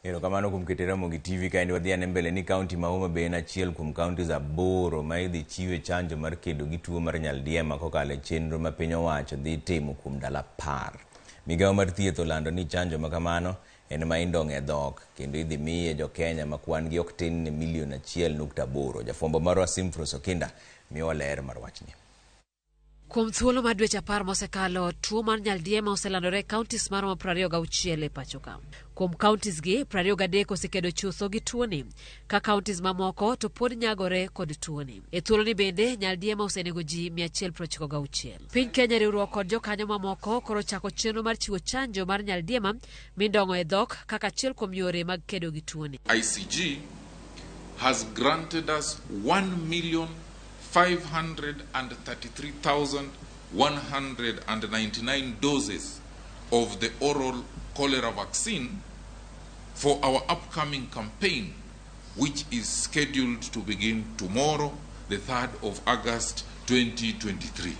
Erokamano kuom keto Ramogi TV. Kaendi wadhi ane mbele ni kaunti ma Homa Bay en achiel kuom counties 8 ma idhi chiwe chanjo mar kedo gi tuo mar nyaldiema kokalo e chenro ma piny owacho dhi timo kuom ndalo 10. Migawo mar thieth olando ni chanjo ma kamano en ma indong'o e dhok kendo idhi miye jo Kenya ma kwan gi ok tin ne milion 1.8. Jafwambo marwa Simfros Okinda miyowa ler mar wachni. Kuom thuolo mar dweche 10 mosekalo, tuo mar nyaldiema oselandore e counties maromo 26 e pacho ka. Kuom counties gi, 23 osekedo chutho gi tuoni, ka counties mamoko to pod nyagore kod tuoni. E thuoloni bende, nyaldiema osenego ji 196. Piny Kenya, riwruok kod jokanyo mamoko koro chako chenro mar chiwo chanjo mar nyaldiema mindong'o e dhok kaka achiel kuom yore mag kedo gi tuoni. ICG has granted us 1,533,199 doses of the oral cholera vaccine for our upcoming campaign, which is scheduled to begin tomorrow, the 3rd of August 2023.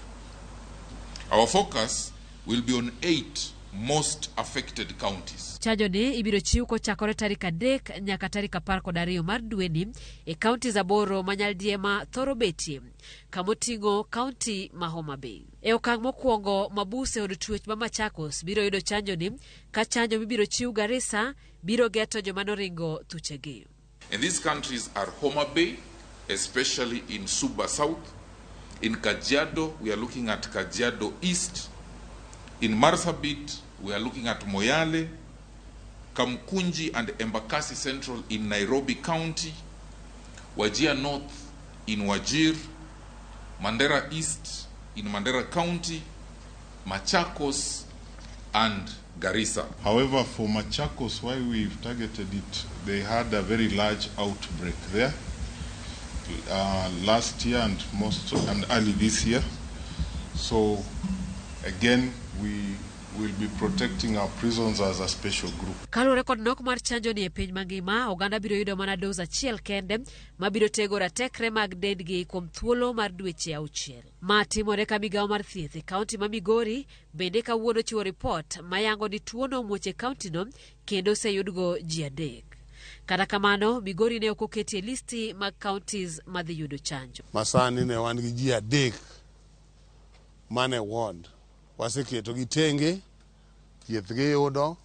Our focus will be on 8 most affected counties. Chanjo ni ibiro chiw kochakore tarik 3 nyaka tarik 12 mar dweni e counties 8 ma nyaldiema thoro betie, kamoting'o kaunti ma Homa Bay. E okang' mokwongo, mabuse od twech ma Machakos biro yudo chanjo ni, ka chanjo mibiro chiw Garissa biro geto joma noringo thuchegi. And these countries are Homa Bay, especially in Suba South. In Kajiado, we are looking at Kajiado East. In Marsabit, we are looking at Moyale, Kamkunji and Embakasi Central in Nairobi County, Wajir North in Wajir, Mandera East in Mandera County, Machakos and Garissa. However, for Machakos, why we've targeted it, they had a very large outbreak there last year and most and early this year. So again, we will be protecting our prisons as a special group. Kaluwore kod nok mar chanjo ni e piny mangima, oganda biro yudo mana dos achiel kende mabiro tego ratekre mag dendgi kuom thuolo mar dweche 6. Ma timore ka migawo mar thieth e kaunti ma Migori bende kawuono chiwo ripot mayango ni tuono omuoch e kauntino kendo oseyudgo ji 3. Kata kamano, Migori ne ok oketi e listi mag counties madhi yudo chanjo. Masani ne wan gi ji 3 mane ward. Waseketogi tenge, thieth giyudo,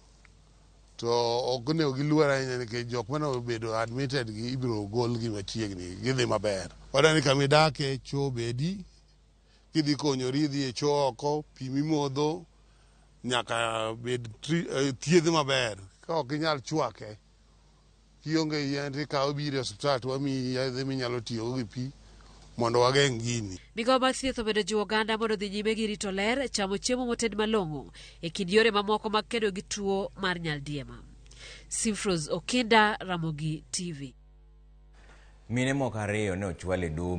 to ok onego giluor ahinya nikech jok mane obedo admitted gi ibiro golgi machiegni, gidhi maber. Wadwa ni kama idake choo bedi, kidhi konyori idhi e choo oko, pi mimodho nyaka bed thiedh maber. Ka ok inyal chwake, kionge yien to ikawo ibiro e osiptal to wamiyi yedhe minyalo tiyogo gi pi mondo wageng' gini. Migawo mar thieth omedo jiwo oganda mondo odhi nyime gi rito ler, chamo chiemo moted malong'o e kind yore mamoko mag kedo gi tuo mar nyaldiema. Simfros Okinda, Ramogi TV. Mine moko 2 ne ochwal e doho.